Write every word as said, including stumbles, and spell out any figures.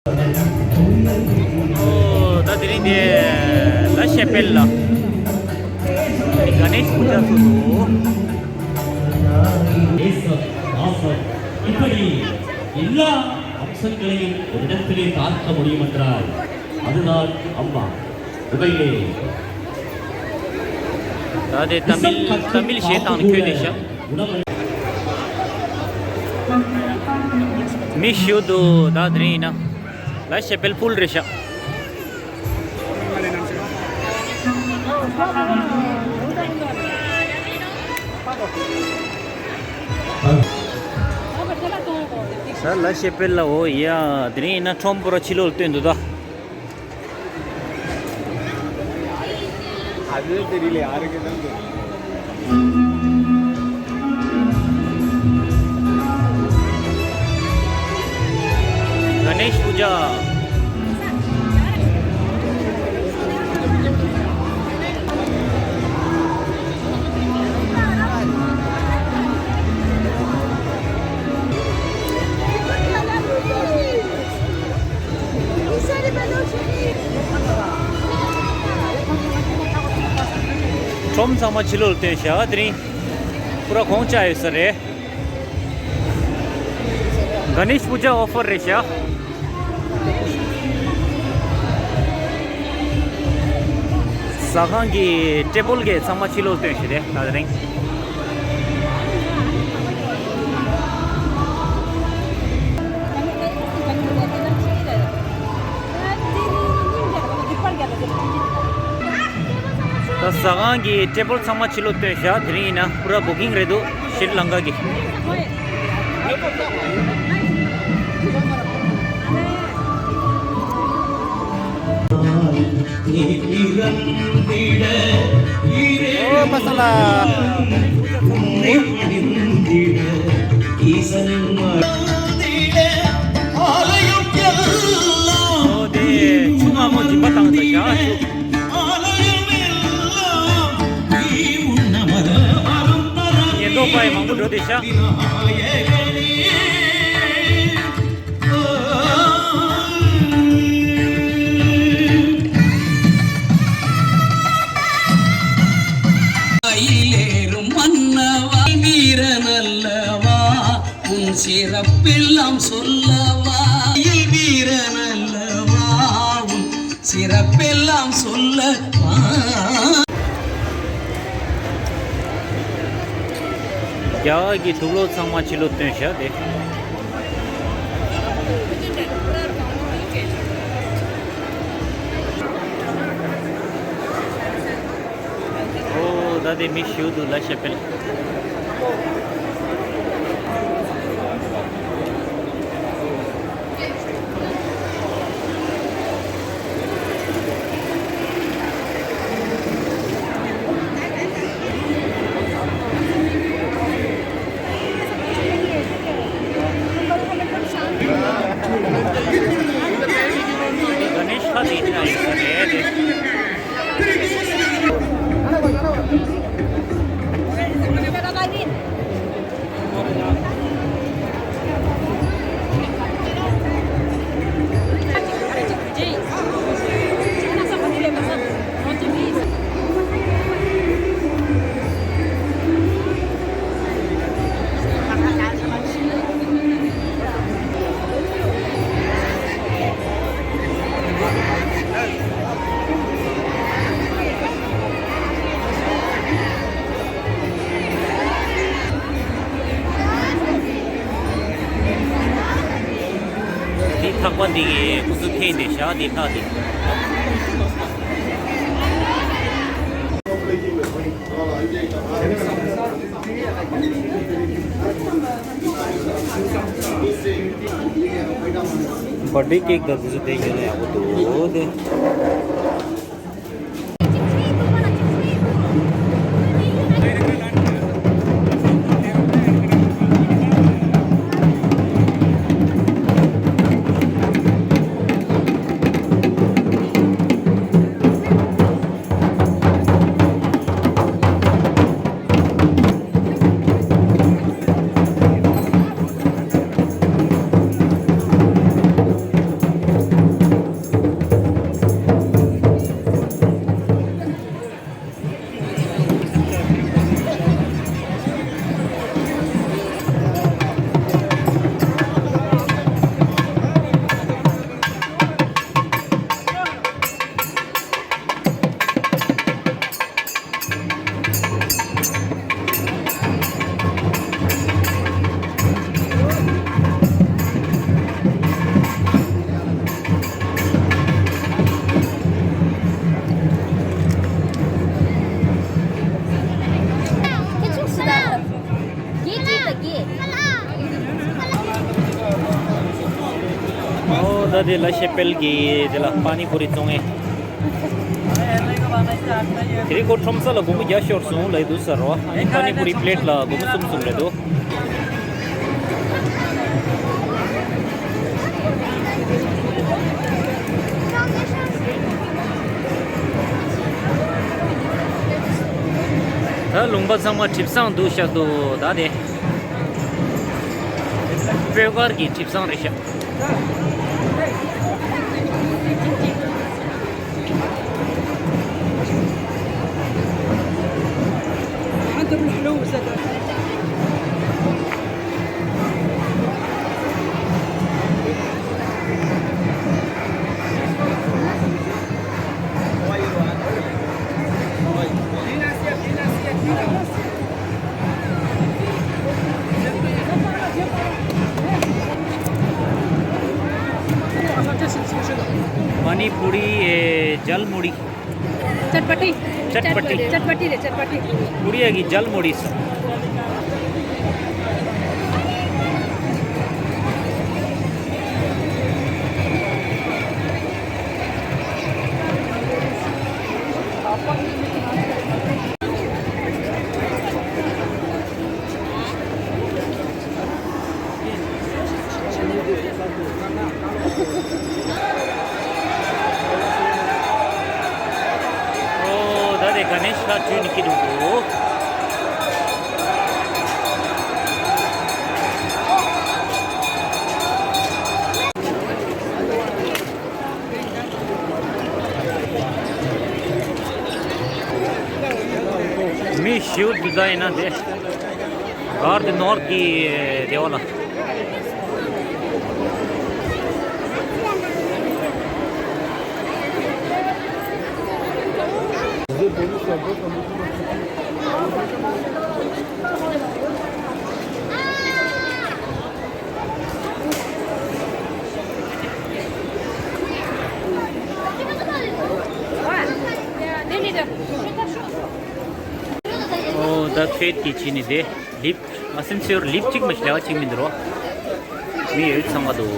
ཨོ། ད་དེ་རིང་འདི་ལ་ཤེ་པེལ་ལ་ག་ནེ་ཤ་པུ་ཇ་ཚུགས་འདུག་ཨེ་སོ་ཨ་སོ། இப்படி எல்லா அம்சங்களையும் ஒரு இடத்திலே பார்க்க முடியும் என்றால், அதுதான் அம்மா. உண்மையிலே ད་དེ་ཏ་མིལ་ཏ་མིལ་གཞས་བཏང་ནས་འཁོད་བསྡད་ཤག་མི་ཞུ་འདུག་ད་དེ་རིང་ཡིན་ན་ལ་ཤེ་པེལ་ཕུལ་རེད་ཤག་ས་ལ་ཤེ་པེལ་ལ་འོ་ཡ། དེ་རིང་ཡིན་ན་ཁྲོམ་པོ་ར་ཕྱི་ལོགས་ལ་སྟོན་འདུག་ད། गणेश पूजा। ཁྲོམ་ཚང་མ་ཕྱི་ལོགས་ལ་སྟོན་ཤག་དེ་རིང་པུ་ར་གོང་ཆག་ཡོད་ས་རེད། ག་ནེཤ་པུ་ཇ་ཨོ་ཕར་རེད་ཤག་ཟ་ཁང་གི་ཊེ་བལ་གྱི་ཚང་མ་ཕྱི་ལོགས་སྟོན་ཤག་རེད་ད་དེ་རིང་། ད་ཟ་ཁང་གི་ཊེ་བལ་ཚང་མ་ཕྱི་ལོགས་སྟོན་ཤག་དེ་རིང་ཡིན་ན་པུ་ར་བུ་ཀིང་རེད་འདུག་ཤྲི་ལང་ཀ་གི། ཨོ་པ་ས་ལ། ཨོ་དེ་ཆུ་མངར་མོ་སྦྱིན་པ་བཏང་ད་ཤག་ཆུ། ཉེན་རྟོག་པ་ཡི་མང་པོ་འགྲོ་བསྡད་ཤག உன் சிறப்பெல்லாம் சொல்லவா? இயல் வீரன் அல்லவா? உன் சிறப்பெல்லாம் சொல்லவா? རྒྱ་གར་གྱི་དུག་སློག་ཚང་མ་ཕྱི་ལོགས་བཏོན་བཞག་དེ། ཨོ། ད་དེ་མི་ཞུ་འདུག་ལ་ཤ་པེལ། ག་ནེ་ཤ་དེ་ཡིན་ན་ཡིན་ས་རེད་དེ། འདི་ཐག་པ་འདི་གི་ཁོ་ཚོ་འཐེན་ནས་བཞག་འདི་ཐག་འདི། བར་ཌེ་ཀེག་དང་དེ་ཚོ་དེ་ཉོས་ན་ཡག་པོ་འདུག་དེ། ཨོ་ད་དེ་ལ་ཤེ་པེལ་གྱི་དེ་ལ་པ་ནི་པུ་རི་བཙོང་ངེ། དེ་རིང་ཁོ་ཁྲོམ་ས་ལ་སྒོར་མོ་བརྒྱ་ཤོར་སོང་ལབ་འདུག་ཟེར་རོ། ཨ་ནི་པ་ནི་པུ་རི་པི་ལེ་ཊི་ལ་སྒོར་མོ་གསུམ་གསུམ་རེད་འདུག། ད་ལུང་པ་ཚང་མ་གྲིབ་སངས་འདུག་ཤག་འདུག་ད་དེ། སྤོས་དཀར་གྱི་གྲིབ་སངས་རེད་ཤག། མ་ནི་པུ་རི་ཨེ་ཇལ་མུ་ཌི། चटपटी। चटपटी। चटपटी रे, चटपटी। पुड़िया की जल मुड़ी। ཨོ་ད་དེ་ག་ནས་ཤ་བཅུ་ནི་ཀི་འདུག་གོ། མི་ཞིག་འདུག་ད་ཡིན་ན་དེ། གར་དེ་ནོར་གི་དེ་བ་ལ། ཨོ་ད་ཁྱེད་ཀྱིས་ཕྱིན་ནི་དེ་ལིབ། ང་སེམས་ཚོར་ལིབ་གཅིག་མ་ཞིག་ལས་ཀ་གཅིག་མི་འདུག་རོ། མི་ཡོད་ཚང་མ་འདུག།